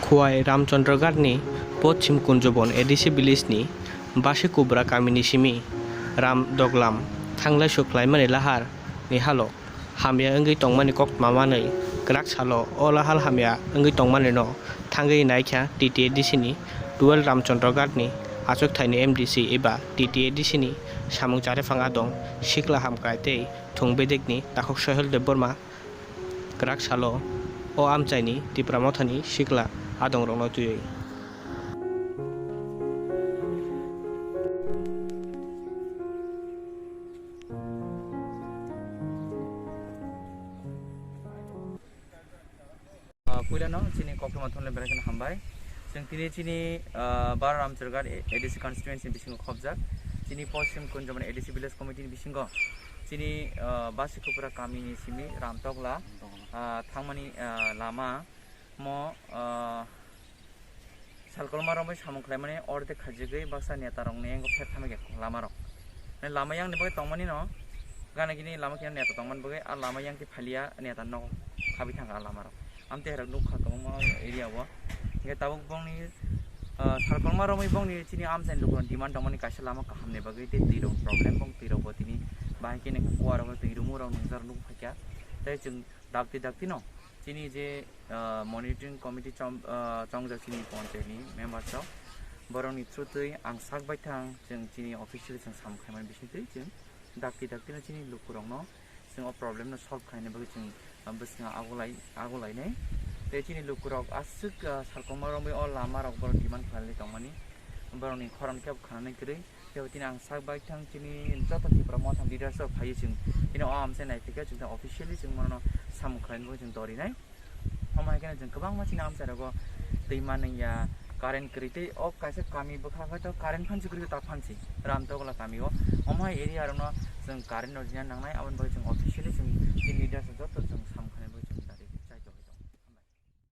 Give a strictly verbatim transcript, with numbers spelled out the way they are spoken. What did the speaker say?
Khowai Ramchandra Ghat ni Poschim Kunjobon A D C village ni Basi Kubra kami ni simi Ram Doglam thanglai suk khlaimani lahar ni halo hamya wngwi tongmani koktma manwi kwrak salo o lahar hamya wngwi tongmani no thangwi naikha T T A D C ni twelve Ramchandra Ghat ni achukthai ni M D C eba T T A D C ni samung chariphang adong sikla hamkrai tei thung bedek ni takhuk Sohel Debbarma. Kwrak salo o amchaini Tipra Mothani sikla adongrokno twiwi. Ah, puilano chini koktwma thumle belai kheno hambai. Chwng tini chini, ah, Bara Ramchandra Ghat A D C constituency bisingo khopjak. Chini Poschim Kunjomon A D C village committee ni bisingo chini, ah, Basi Kupra kami ni simi Ramtokla, ah, thangmani, ah, lama mo, ah, salkolma romwi samung khlaimani ordek khajigwi baksa neta rokni yango pher thamwi khe lama rok. Mane lama yang ni bagwi tongmani no, gana gini lama khe neta tongmani bagwi a lama yang khe phalia neta nok khabi thangkha a lama rok. Amtwi hai rok nukha kwbangma area o. Hingkhe tabuk bongni, ah, salkolma romwi bongni chini amchaini lukurokni demand tongmani kaisa lama kahamni bagwi tei twi rok problem bong twi rok bo tini bahai khe nangkha kuwa rok twi rumu rok nungjar nuk phaikha. Tei chwng dakti dakti no chini je, ah, monitoring committee chom-, ah, chongjak chini ponchayat ni members rok borokni through twi ang sak baithang chwng chini officially chwng samung khaimani bisingtwi chwng dakti dakti no chini lukurokno chwng o problem no solve khaina bagwi chwng, ah, bwskango agulai, agulainai. Tei chini lukurok aswk, ah, salkongma romwi o lama rok borok demand khlailai tongmani. Borokni khorang kebo khanani kwrwi. Tei tini ang sak bai thang chini joto Tipra Motha leaders rok phaiwi chwng tini o amchai nai phikhe chwng officially chwng bono samung khlaina bagwi chwng dorinai. Omo hai kheno chwng kwbangma chini amchai rogo twi manwi ya, current kwrwi tei o kaisa kami bwkha hwnkhe to current phansi kwrwi ta phansi Ramtokla kami o. Omo hai area rokno chwng current no rwna nangnai, aboni bagwi chwng officially chwng